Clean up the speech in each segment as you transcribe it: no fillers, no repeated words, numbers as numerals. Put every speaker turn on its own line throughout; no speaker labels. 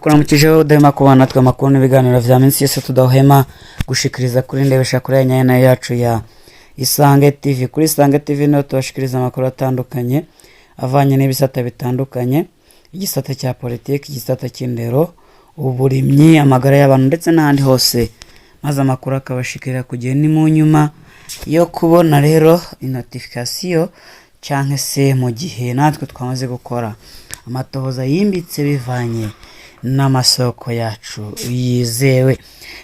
Kuramukije udahema kubana natwe amakuru n'ibiganiro vya minsi yose tudahwema gushikiriza kuri ndebesha kuri ya nyana yacu ya Isange TV. Kuri Isange TV niho tubashikiriza amakuru atandukanye avanye n'ibisata bitandukanye, igisata cya politiki, igisata cy'indero, uburimyi, amagara y'abantu ndetse n'ahandi hose, maze amakuru akabashikira ku gihe. Ni mu nyuma yo kubona rero inotification cyangwa se mu gihe natwe twamaze gukora amatohoza yimbitse bivanye n'amasoko yacu yizewe.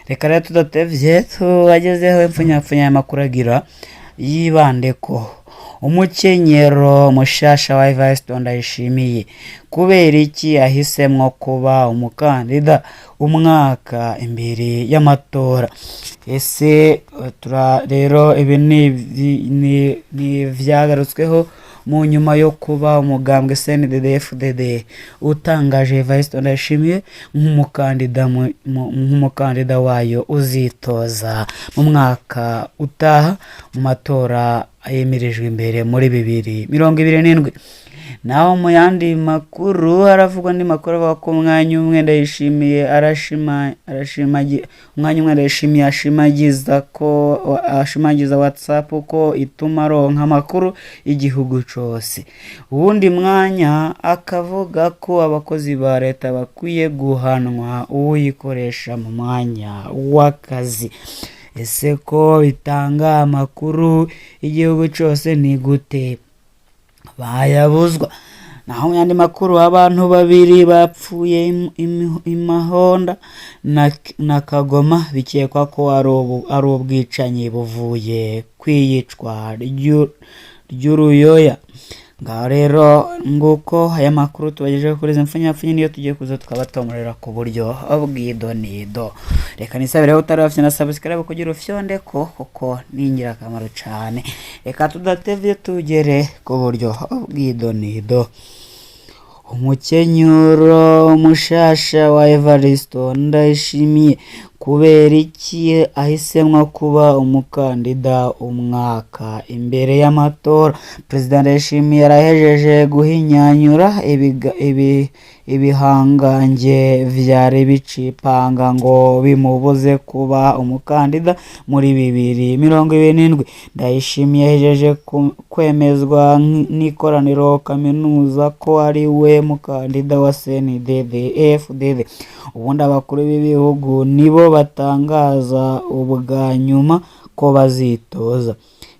Reka rero tudatevye tubagezeho impfunyapfunya y'amakuru agira yibande ko umukenyero mushasha wa Evariste Ndayishimiye. Kubera iki yahisemwo kuba umukandida umwaka imbere y'amatora? Ese tura rero ibi ni vyagarutsweho mu nyuma yo kuba umugambwe CNDD-FDD utangaje Evariste Ndayishimiye nk'umukandida wayo uzitoza mu mwaka utaha mu matora yemirijwe imbere muri 2027. Naho mu yandi makuru haravugwa andi makuru avuga ko umwanya umwe Ndayishimiye arashima arashimagi umwanya umwe Ndayishimiye ashimagiza ko ashimagiza WhatsApp ko ituma aronka amakuru y'igihugu cose, uwundi mwanya akavuga ko abakozi ba leta bakwiye guhanwa uwuyikoresha mu mwanya w'akazi. Ese ko bitanga amakuru y'igihugu cose, ni gute bayabuzwa? Naho mu yandi makuru, abantu babiri bapfuye imahonda na Kagoma, bikekwa ko ari ubwicanyi buvuye kwiyicwa ry'uruyoya. Ngaho rero nguko aya makuru tubagejeho kuri izi mfunyapfunyi, niyo tugiye kuza tukabatomorera ku buryo bw'idonido. Reka nisabire utarafite na subscribe kugira ufyonde ko, kuko ni ingirakamaro cyane. Reka tudatevye tugere ku buryo bw'idonido. Umukenyuro mushasha wa Evaristo Ndayishimiye, kubera iki ahisemwo kuba umukandida umwaka imbere y'amatora? Perezida Ndayishimiye arahejeje guhinyanyura ibihangange vyari bicipanga ngo bimubuze kuba umukandida muri 2027. Ndayishimiye yahejeje kwemezwa n'ikoraniro kaminuza ko ari we mukandida wa CNDD FDD. Ubundi abakuru b'ibihugu nibo batangaza ubwa nyuma ko bazitoza,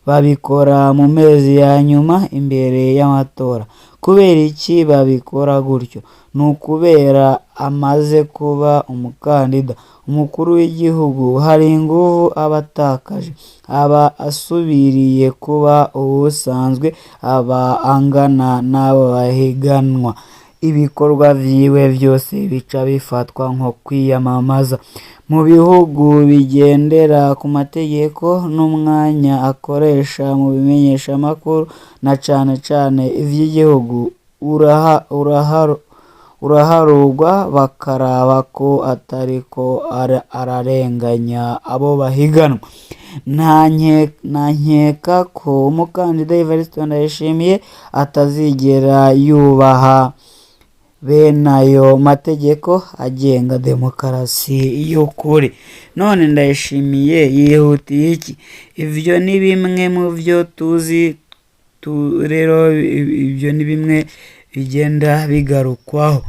babikora mu mezi ya nyuma imbere y'amatora. Kubera iki babikora gutyo? Ni ukubera amaze kuba umukandida umukuru w'igihugu hari inguvu aba atakaje, aba asubiriye kuba uwusanzwe, aba angana n'abo bahiganwa, ibikorwa vyiwe vyose bica bifatwa nko kwiyamamaza. Mu bihugu bigendera ku mategeko, n'umwanya akoresha mu bimenyeshamakuru na cane cane ivy'igihugu uraharugwa, bakaraba ko atariko ararenganya abo bahiganwa. Nta nkeka ko umukandida Evariste Ndayishimiye atazigera yubaha bene ayo mategeko agenga demokarasi y'ukuri. None Ndayishimiye yihutiye iki? Ivyo ni bimwe mu vyo tuzi rero, ivyo ni bimwe bigenda bigarukwaho.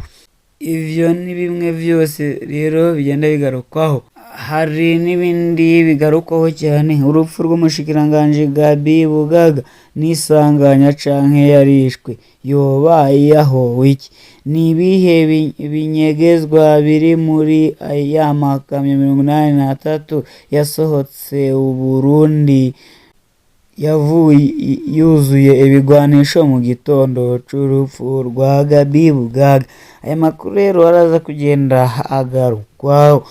Ivyo ni bimwe vyose rero bigenda bigarukwaho. Hari n'ibindi bigarukwaho cyane, urupfu rw'umushikiranganji Gabi Bugaga n'isanganya canke yarishwe, yoba yahowe iki? Ni ibihe binyegezwa biri muri ya makamyo 83 yasohotse Uburundi yavuye yuzuye ibigwanisho mu gitondo c'urupfu rwa Gabi Bugaga? Aya makuru rero araza kugenda agarukwaho.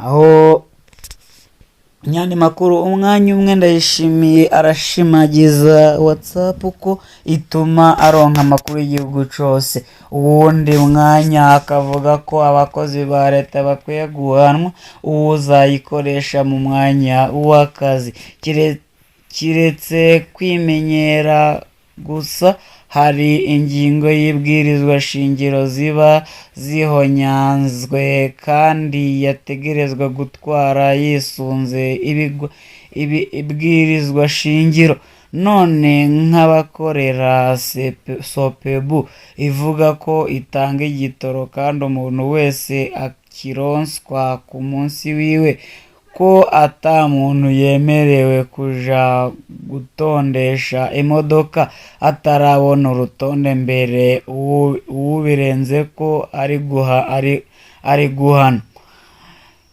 Aho nyandi makuru, umwanya umwe Ndayishimiye arashimagiza WhatsApp ko ituma aronka amakuru y'igihugu cose, uwundi mwanya akavuga ko abakozi ba leta bakwiye guhanwa uwuzayikoresha mu mwanya w'akazi. Kiretse kwimenyera gusa, hari ingingo y'ibwirizwa shingiro ziba zihonyanzwe kandi yategerezwa gutwara yisunze ibwirizwa shingiro. None nk'abakorera SOPEBU ivuga ko itanga igitoro kandi umuntu wese akironswa ku munsi wiwe, ko ata muntu yemerewe kuja gutondesha imodoka atarabona urutonde, mbere uwubirenzeko ari guhanwa.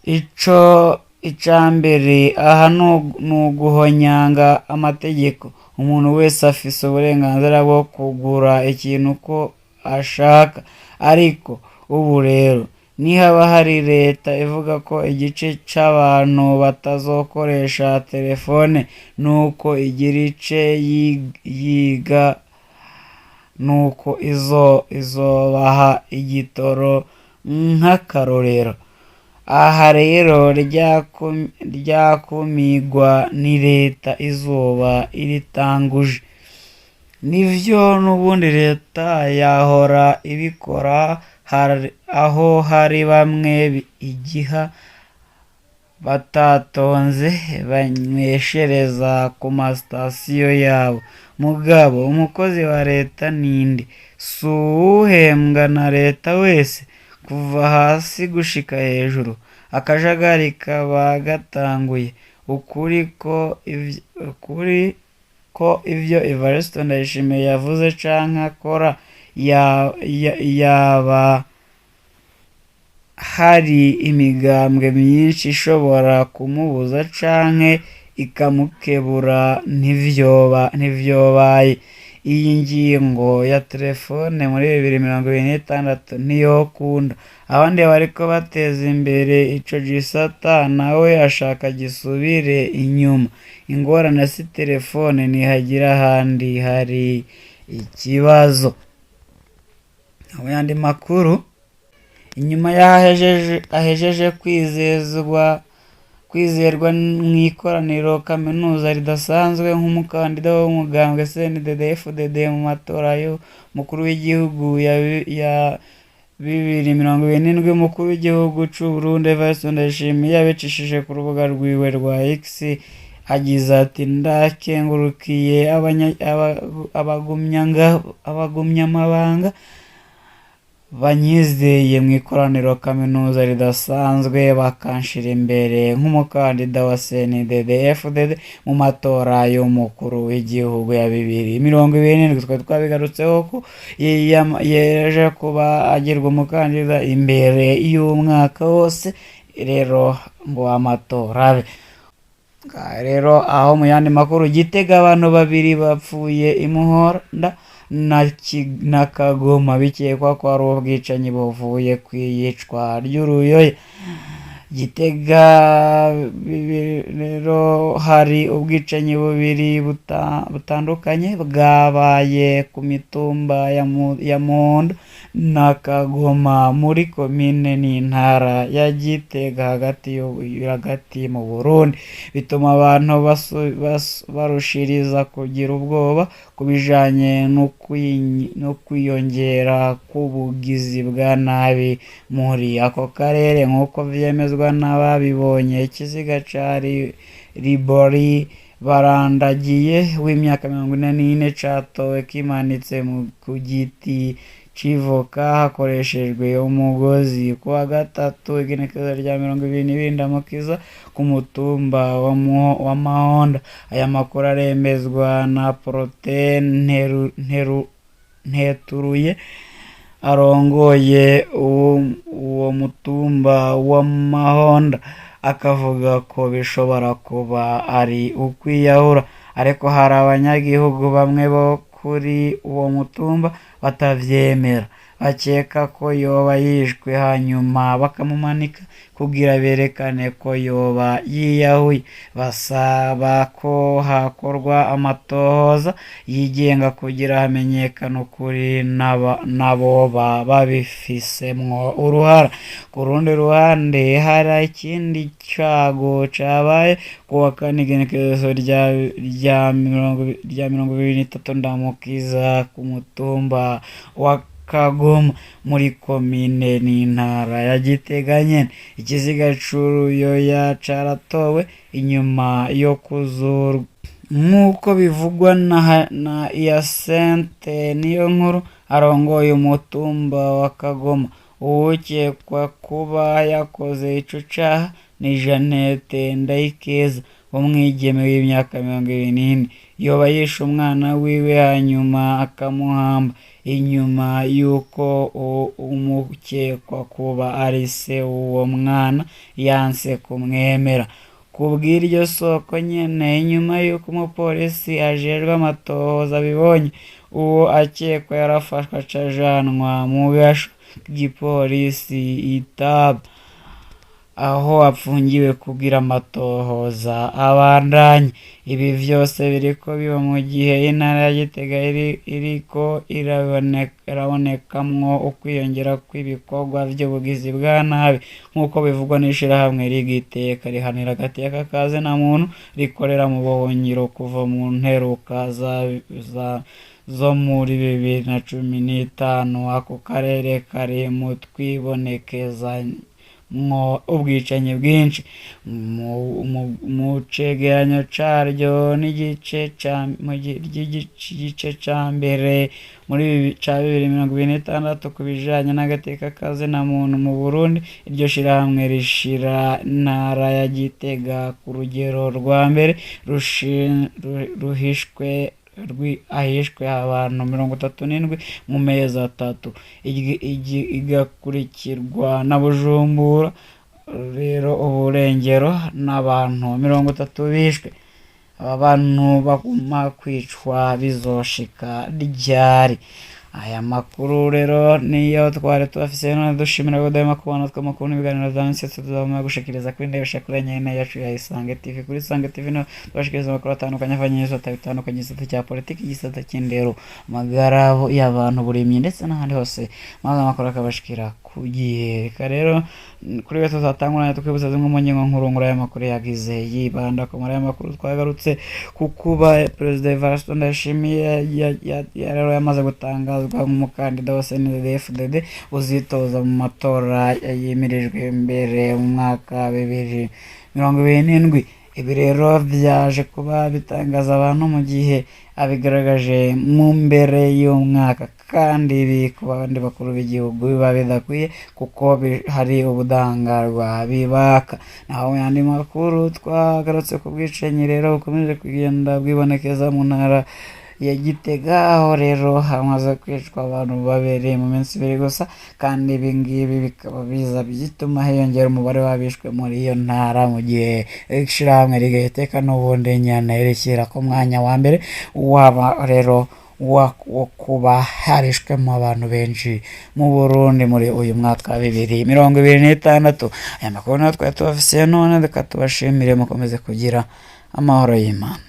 Ico icambere aha ni uguhonyanga amategeko. Umuntu wese afise uburenganzira bwo kugura ikintu uko ashaka, ariko ubu rero nihaba hari leta ivuga ko igice c'abantu batazokoresha telefone, nuko igira ice yiga nuko izobaha igitoro nk'akarorero. Aha rero ryakumigwa ni leta izoba iritanguje. Nivyo, n'ubundi leta yahora ibikora, aho hari bamwe igiha batatonze banyweshereza ku masitasiyo yabo. Mugabo umukozi wa leta ninde? Si uwuhembwa na leta wese? Kuva hasi gushika hejuru akajagari kaba gatanguye. Ukuri ko ivyo Evariste Ndayishimiye yavuze canke akora, yaba hari imigambwe myinshi ishobora kumubuza canke ikamukebura, ntivyobaye. Iyi ngingo ya telefone muri 2026 ntiyokunda. Abandi bariko bateza imbere ico gisata, nawe ashaka gisubire inyuma. Ingorane si telefone, nihagira ahandi hari ikibazo. Mu yandi makuru, inyuma y'aho ahejeje kwizerwa mw'ikoraniro kaminuza ridasanzwe nk'umukandida w'umugambwe CNDD-FDD mu matora y'umukuru w'igihugu ya 2027, umukuru w'igihugu c'u Burundi Evariste Ndayishimiye abicishije ku rubuga rwiwe rwa X agize ati: "Ndakengurukiye abagumyamabanga banyizeye mu ikoraniro kaminuza ridasanzwe, bakanshira imbere nk'umukandida wa CNDD FDD mu matora y'umukuru w'igihugu ya 2027." Twari twabigarutseho ko yeje kuba agirwa umukandida imbere y'umwaka wose rero ngo amatora abe. Ngaha rero aho mu yandi makuru, Gitega abantu babiri bapfuye imuhonda na Kagoma, bikekwa ko ari ubwicanyi buvuye ku iyicwa ry'uruyoya. Gitega rero hari ubwicanyi bubiri butandukanye bwabaye ku mitumba ya Muhondo na Kagoma muri komine n'intara ya Gitega hagati mu Burundi, bituma abantu barushiriza kugira ubwoba ku bijanye no kwiyongera k'ubugizi bwa nabi muri ako karere, nk'uko vyemezwa n'ababibonye. Ikiziga ca Ribori Barandagiye w'imyaka 44 catowe kimanitse ku giti c'ivoka hakoreshejwe umugozi kuwa gatatu igenekerezo rya 22 Ndamukiza ku mutumba wa Mahonda. Aya makuru aremezwa na Protais Nteturuye arongoye uwo mutumba wa Mahonda, akavuga ko bishobora kuba ari ukwiyahura, ariko hari abanyagihugu bamwe bo kuri uwo mutumba batavyemera. Bakeka ko yoba yishwe hanyuma bakamumanika kugira berekane ko yoba yiyahuye. Basaba ko hakorwa amatohoza yigenga kugira hamenyekane ukuri n'aboba babifisemwo uruhara. Ku rundi ruhande, hari ikindi cago cabaye kuwa kane, igenekerezo rya 23 Ndamukiza, ku mutumba wa Kagoma muri komine n'intara ya Gitega nyene. Ikiziga c'uruyoya caratowe inyuma yo kuzurwa, nk'uko bivugwa na Hyacinthe Niyonkuru, arongoye umutumba wa Kagoma. Uwukekwa kuba yakoze ico caha ni Jeannette Ndayikeza, umwigeme w'imyaka 24. Yoba yishe umwana wiwe hanyuma akamuhamba inyuma y'uko umukekwa kuba ari se w'uwo mwana yanse kumwemera. Kubw'iryo soko nyene, inyuma y'uko umupolisi ajejwe amatohoza abibonye, uwo akekwa yarafashwe aca ajanwa mu gasho k'igipolisi Itaba, aho apfungiwe kugira amatohoza abandanye. Ibi vyose biriko biba mu gihe intara ya Gitega iriko irabonekamwo ukwiyongera kw'ibikorwa vy'ubugizi bwa nabi, nk'uko bivugwa n'ishirahamwe Rigiteka rihanira agateka ka zina muntu rikorera mu buhungiro. Kuva mu nteruka zo muri 2015, ako karere kari mu twibonekezamwo ubwicanyi bwinshi. Mu cegeranyo caryo n'igice ry'igice ca mbere muri ca 2026 ku bijanye n'agateka ka zina muntu mu Burundi, iryo shirahamwe rishira intara ya Gitega ku rugero rwa mbere ruhishwe ahishwe abantu 37 mu mezi 3, igakurikirwa na Bujumbura rero uburengero n'abantu 30 bishwe. Aba bantu baguma kwicwa bizoshika ryari? Aya makuru rero niyo twari tubafise none. Dushimira kudahwema kubana natwe amakuru n'ibiganiro vya minsi yose tuzaguma gushikiriza kuri ndebesha kuri nyene yacu ya Isange TV. Kuri Isange TV niho tubashikiriza amakuru atandukanye avanye n'ibisata bitandukanye: igisata cya politiki, igisata cy'indero, amagara y'abantu, uburimyi ndetse n'ahandi hose, maze amakuru akabashikira ku gihe. Reka rero kuri we tuzatangurana tukwibutsa zimwe mu ngingo nkuru nkuru y'amakuru makuru yagize yibanda ku. Muri aya makuru twagarutse ku kuba Perezida Evariste Ndayishimiye rero yamaze gutangazwa nk'umukandida wa CNDD-FDD uzitoza mu matora yimirijwe imbere mu mwaka 2027. Ibi rero byaje kuba bitangaza abantu mu gihe abigaragaje mu mbere y'umwaka, kandi ibi ku bandi bakuru b'igihugu biba bidakwiye kuko hari ubudahangarwa bibaka. Naho mu yandi makuru, twagarutse ku bwicanyi rero bukomeje kugenda bwibonekeza mu ntara ya Gitega, aho rero hamaze kwicwa abantu babiri mu minsi 2 gusa, kandi ibi ngibi bikaba biza bituma hiyongera umubare w'abishwe muri iyo ntara, mu gihe ishirahamwe Rigiteka n'ubundi nyene rishyira ku mwanya wa mbere waba rero wo kuba harishwemo abantu benshi mu Burundi muri uyu mwaka wa 2026. Aya makuru nayo twari tubafisiye none, reka tubashimire, mukomeze kugira amahoro y'Imana.